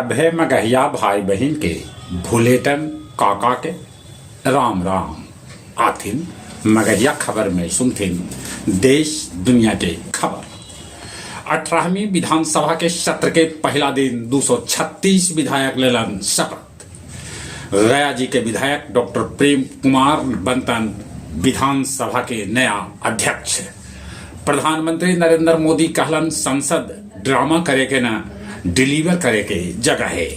सभे मगहिया भाई बहिन के भुलेटन काका के राम राम। आथिन मगहिया खबर में सुनथिन देश दुनिया के खबर। 18वीं विधानसभा के सत्र के पहला दिन 236 विधायक लेलन शपथ। गया जी के विधायक डॉक्टर प्रेम कुमार बनतन विधानसभा के नया अध्यक्ष। प्रधानमंत्री नरेंद्र मोदी कहलन संसद ड्रामा करे के न डिलीवर करे के जगह है।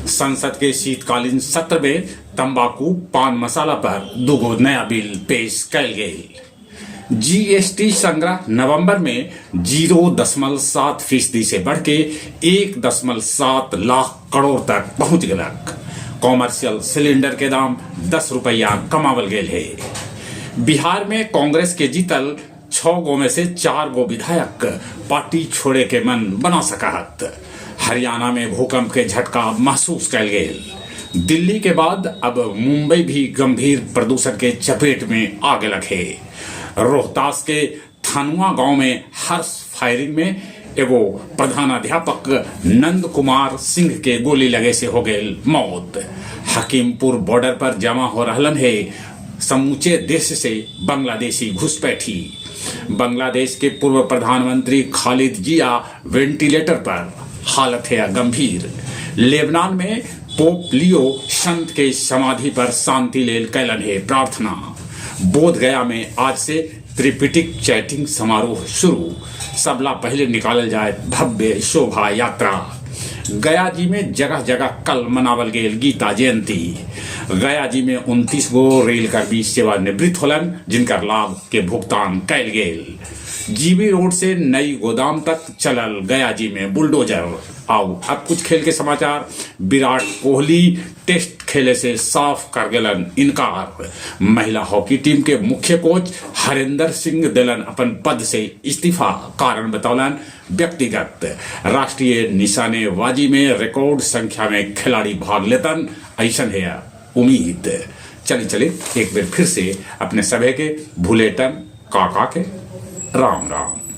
संसद के शीतकालीन सत्र में तंबाकू पान मसाला पर दुगो नया बिल पेश कयल गेल। जीएसटी संग्रह नवंबर में 0.7% से बढ़ के 1.7 लाख करोड़ तक पहुंच गलक। कॉमर्शियल सिलेंडर के दाम 10 रुपया कमावल गेल है। बिहार में कांग्रेस के जीतल 6 गो में से 4 गो विधायक पार्टी छोड़े के मन बना सकत। हरियाणा में भूकंप के झटका महसूस कयल गेल। दिल्ली के बाद अब मुंबई भी गंभीर प्रदूषण के चपेट में आ गलक है। रोहतास के थानुआ गांव में हर्ष फायरिंग में एगो प्रधानाध्यापक नंद कुमार सिंह के गोली लगे से हो गई मौत। हकीमपुर बॉर्डर पर जमा हो रहलन है समूचे देश से बांग्लादेशी घुसपैठी। बांग्लादेश के पूर्व प्रधानमंत्री खालिद जिया वेंटिलेटर पर, हालत है गंभीर। लेबनान में पोप लियो संत के समाधि पर शांति लेल कैलन है प्रार्थना। बोध गया में आज से त्रिपिटिक चैटिंग समारोह शुरू। सबला पहले निकालल जाए भव्य शोभा यात्रा। गया जी में जगह जगह कल मनावल गेल गीता जयंती। गया जी में 29 गो रेलकर्मी सेवानिवृत्त होलन, जिनकर लाभ के भुगतान कैल गेल। जीबी रोड से नई गोदाम तक चलल गया जी में बुलडोजर। आओ अब कुछ खेल के समाचार। विराट कोहली टेस्ट खेले से साफ कर गेलन इनकार। महिला हॉकी टीम के मुख्य कोच हरिंदर सिंह देलन अपन पद से इस्तीफा, कारण बतौलन व्यक्तिगत। राष्ट्रीय निशानेबाजी में रिकॉर्ड संख्या में खिलाड़ी भाग लेतन, ऐसन है उम्मीद। चले चले एक बार फिर से अपने सभे के भुलेटन काका के राम राम।